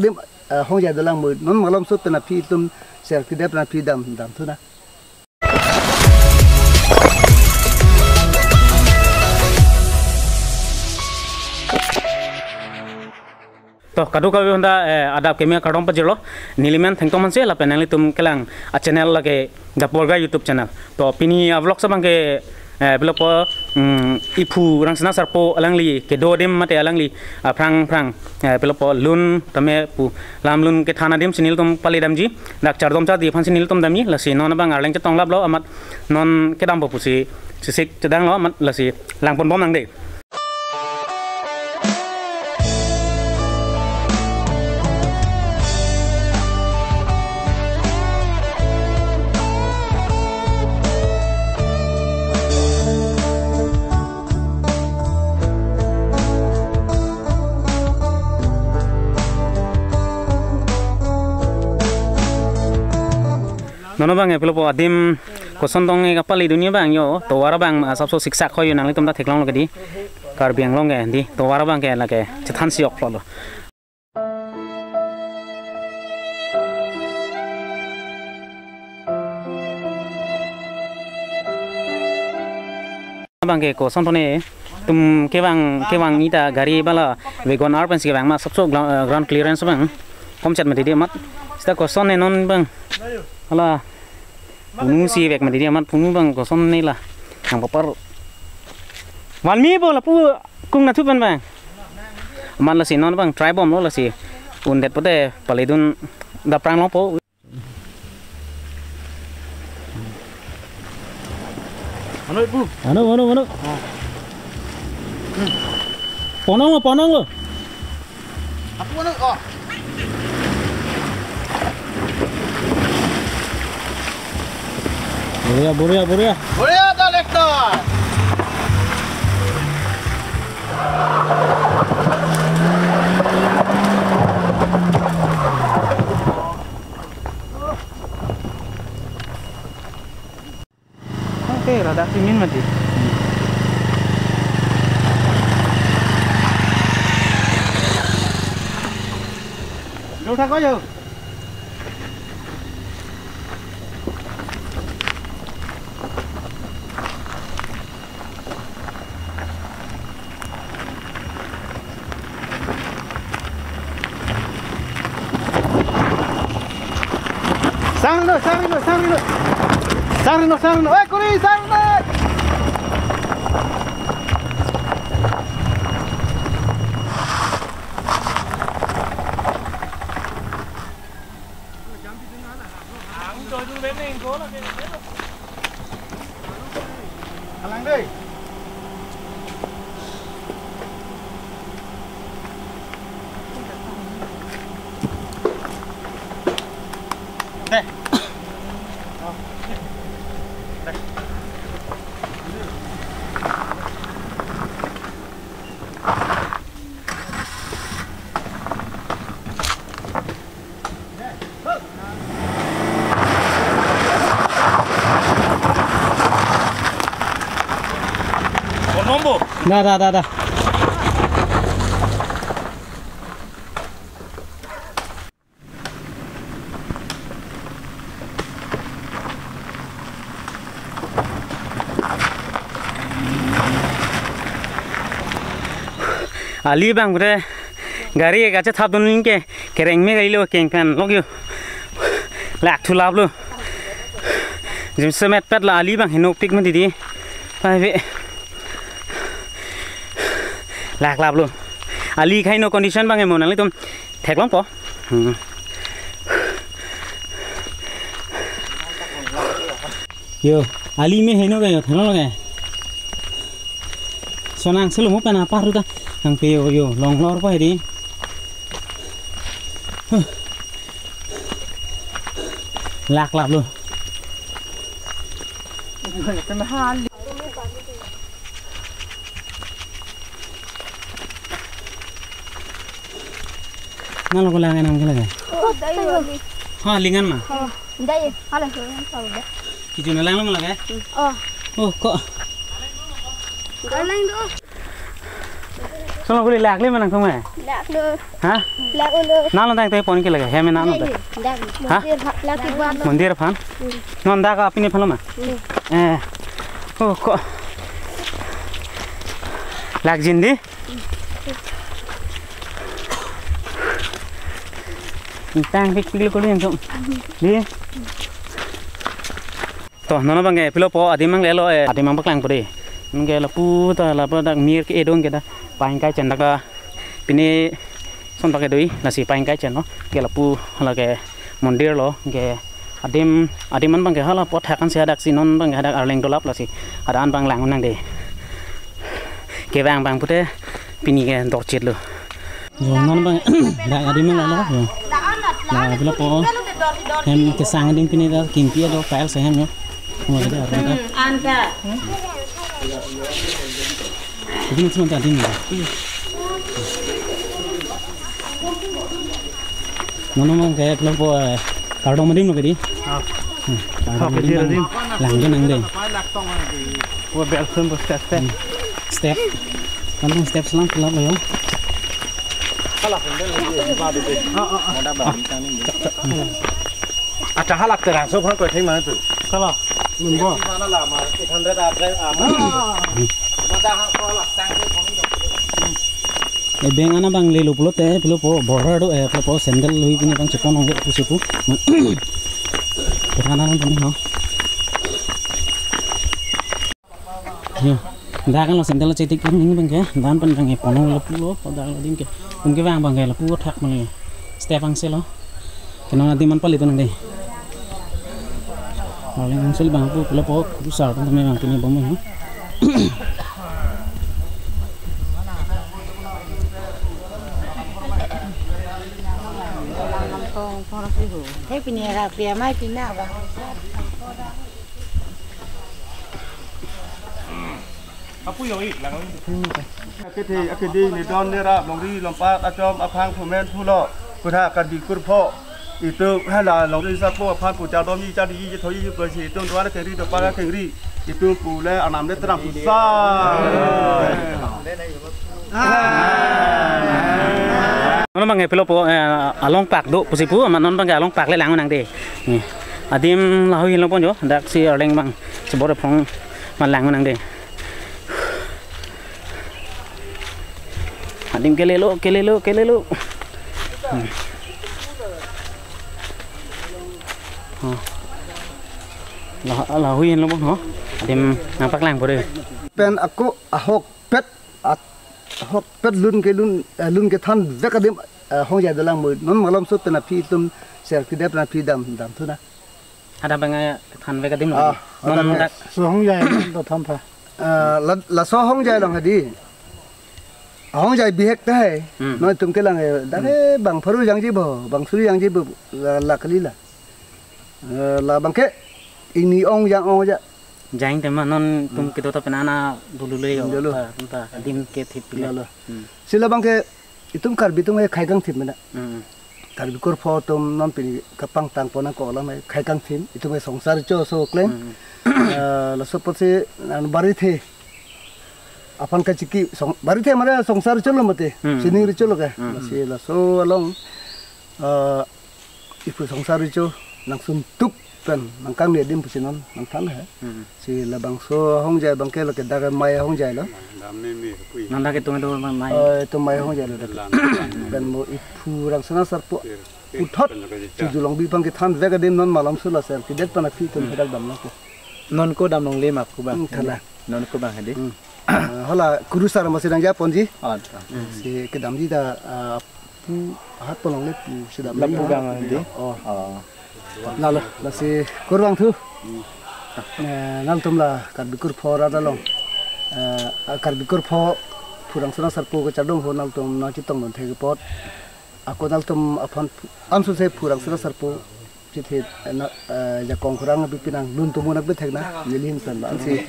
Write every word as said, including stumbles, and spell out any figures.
Dim, eh, hong ja dolang mo, non malom sot pen aphi itum share kri det pen aphi dam, damthu na. To, kadokave aphanta, eh, adap keme kardom pajirlo, neli men Thengtong Hanse, lapen nanglitum kelang a-channel lake The Poor Guy YouTube channel. To, pini a-vlog abangke, eh, pilopo, mm, iphu Rangsina Sarpo alangli kedo adim mate alangli, ah, aphrang aphrang, eh, pilopo lun tame pu lam lun kethan adim si nelitum pale damji, dak chardom chardi aphan si nelitum damji, lasi non abang arleng chetong laplo amat non kedampo pusi chesik chedanglo amat lasi langponbom nang dei. Non abang e pilopo adim koson tong e kapale dunji abang yo, tovar abang asapso siksak hoi yo, nanglitum ta theklonglo ke dei, Karbi Anglong ke dei, tovar abangke lake chethan si ok lo. Abangke koson tong e, itum kevang, kevangji ta gari bala Wagon R pensi kevang ma asapso gla-, eh, ground clearance abang komchet mati dei amat. Seta koson ne non abang. Hala punu si vek mati dei amat, punu abang koson ne la. Nang papar. Valmi bo lapu kung nathu pen abang. Amat lasi non abang try bomlo lasi. Undet pote pale dun dapprang longpo. Ano, ipu? Ano, ano, ano? Ah. Hmm. Ponong lo, ponong lo. Aku ano? Oh. Boria, boria, boria. Boria, director. Oke, ladak si min mati. Jor thak ko yo. Sang ri lo, sang ri lo, sang ri lo. Sang ri lo, sang ri lo. Eh, kuri, sang ri lo. Alang dei. Dei. Dei. Konombo. Da, da, da, da. Ali abang bre gari kachethap dun ke kereng me gari lo keng pen lok yo. Lak thu laplo. Jimse metpet la ali abang henopik mati dei. Pai ve. Lak laplo. Ali kaheno condition abang e mo nanglitum theklongpo. Hmm. Yo, ali me heno ke yo, thang lo ke. Sonang selo mo pen apar ru ta. Nang pe yo, yo, longlor pa dei. Huh. Lak laplo. Nalo ko langan nang kala. Oh, dai wali. Ha, lingan ma? Oh, dai. Hala ko, hala ko. Kichu na lang lang lage? Oh. Oh, ko. Lang do. Lo kuli lak le ma nangtum eh? Lak lo. Ha? Lak lo. Nalo dak te pon ke lage. Hem nalo dak. Dak. Ha? Mondir aphan, lak ke buat lo. Mondir aphan. Hmm. Non dak apini aphan lo ma? Hmm. Eh. Oh, ko. Lak jin di. Ingtang pik pik lo kuli nangtum. Di. To, non abang ke pilo po adim mang lelo, eh, adim mang paklang po di. Nang ke lapu ta lapu dak mir ke edong ke da. Paing kai chen dak da. Pini son pakai doi, lasi paing kai chen lo. Ke lapu hala ke mondir lo, ke adim, adim man abang ke hala pot hakan si hadak si non abang ke hadak arleng dolap lasi. Hadak an abang lang nang di. Kevang abang pute pini ke dorchit lo. Yo, non abang, dak adim mang lelo, yo. Dak pilo po. Hem kesang adim pini dak kimpi ado file se hem yo. Mo de arleng ta. Anta. Itum semua tadi nih. Nono mang kayak kelompok, eh, kardom adim lo kadi. Ah. Hmm, kardom adim. Adim. Lang ke nang de. Wah, bel sun bus step, step. Hmm. Step. Kan step selang kelap lo. Salah, kemudian lagi, di bawah di. Ah, ah, ah. Ada bawah di sana. Cak, cak. Hmm. Acha halak terang, so kan kau theng mana tu? Kalau nunggu. Di sana lah, mas, eight hundred ada, ah, mas. Mada hang ko halak sang ko kami dong. Eh, beng ana abang lelo pulote, pilo po, border do, eh, pilo po, sandal lui pini abang chepon ong pusi pu. Kethana nang tuni ho. Yo, dak lo sandal chetik kan ning abang ke, dan pen abang ke ponong lapu lo, dak lo dim ke, pen ke abang abang ke lapu thak mali, step angse lo, kenong adim man pali tonang de. Paling angse abang pu lapu kusar pen abang pini bom ho. Hei pini ra pia mai pina ba. Apu yo ik lang. Akethe, akeding, nidon, nirap, longri, lompat, achom, aphang, phumen, phulo, putha, Karbi kurpho. Itum hala longri sapo aphan pu chadom yi chadi yi thoi yi pasi itum dua kengri dopa kengri. Itum pule anam le terang pusa. Non abang ke pilo po, eh, along pak do pusi pu, ama non abang ke along pak le lang nang de. Nih. Adim lahei lo pon yo, dak si arleng abang, si bor phong ma lang nang de. Adim kelelo, kelelo, kelelo. Hmm. Oh. Lah, lahei lo pon ho. Adim nangpaklang po de. Pen ako ahok pet at ahok pet lun ke lun, eh, lun kethan vek adim, eh, hongjai dolang mo. Non malom so pen aphi itum ser kidep na phi dam dam thu na. Ada abang, eh, than vek adim lo. Ah, non ada dak. So hongjai do than tha. Ah, la, laso hongjai long hadi. Hongjai bihek ta hai. Hmm. Noi itum kelang, eh, dak, hmm, eh, bang pharu jangji bo, bang suri jangji bo, la, la kali la. Eh, labang ke ingni ong jang ong ja. Jang tema non itum, hmm, kedo ta pen ana dulu le yo. Dulu. Ta, ta, adim ke thip pile. Lalo. Hmm. Si labang ke itum Karbi atum ke khai kangthim mena. Hmm. Karbi kurpho atum non pini kapangtang pon nangkok alam ke khai kangthim. Itum ke songsar cho so klem. Hmm. Eh, laso apotsi an barithe aphan kachiki song, barithe mane songsar cholo mate. Hmm. Sining ri cholo ke. Hmm. Lasi laso along, eh, iphu songsar ri cho nangsun tuk pen nangkangni adim pusi non nangthan he. Hmm. Si labangso hongjai abang ke lake dak amei hongjai lo. Non dak itum do amei. Eh, itum amei hongjai lo dak. Pen mo iphu Rangsina Sarpo puthot si Julongbi aphan kethan vek adim non malom so la ser kidet pana phi itum, hmm, hedak dam lo ke. Non ko dam longle ma pu abang. Hmm, thala. Non ko abang hadi. Hmm. Ah, hala kurusar masi nangja ponji. Oh, to. Si kedamji ta, ah, pu hat pon longle pu si dam. Lapu abang hadi. Oh. Oh. Lalo, lasi kurvangthu. Eh, nangtum la Karbi kurpho rat along. Eh, Karbi kurpho phu Rangsina Sarpo kachardom ho nangtum nangchetong dun thek apot. Ako nangtum aphan ansose phu Rangsina Sarpo chethe, eh, na, eh, jakong khorang bi pinang lun tumu nak bethek na neli hin san ba ansi.